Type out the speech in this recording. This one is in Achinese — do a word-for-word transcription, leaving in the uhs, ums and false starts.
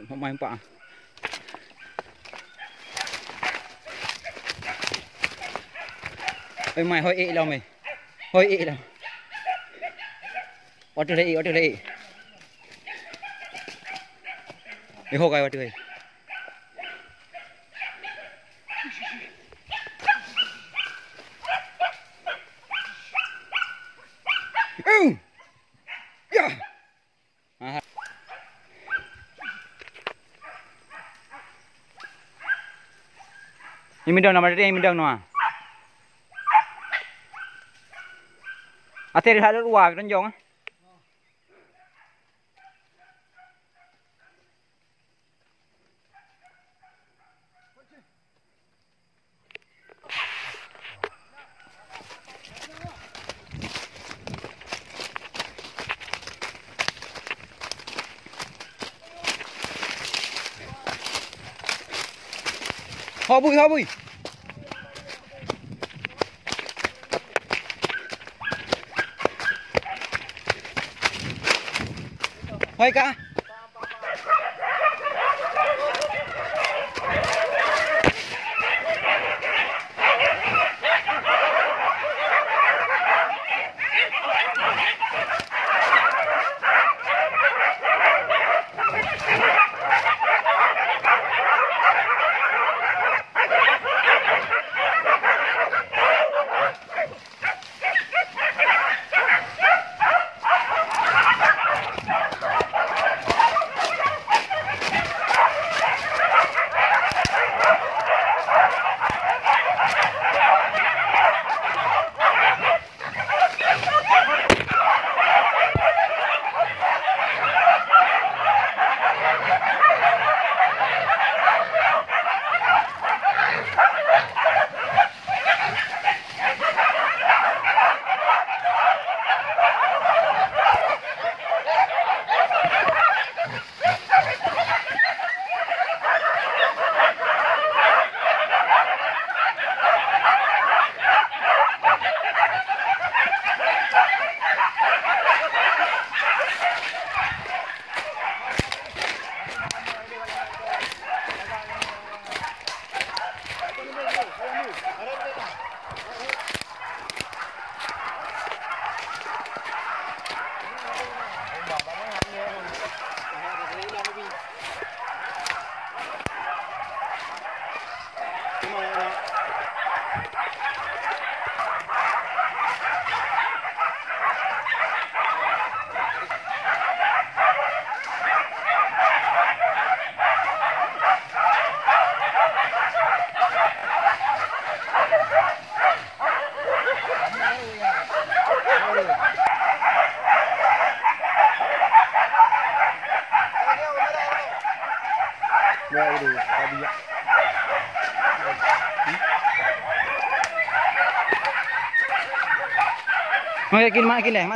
Hok mai empat. Oi mai, hoi ék lom, eh. Hoi ék lom. Watèe lé ék, watèe lé ék. Eh, ho kai watèe. Eung! Ya! Aha. Ini midang nama tadi, ini midang nama. Asai dihat luwa, tonjong, eh. Ho bui, ho bui. Hoi ka. Makin, makin deh.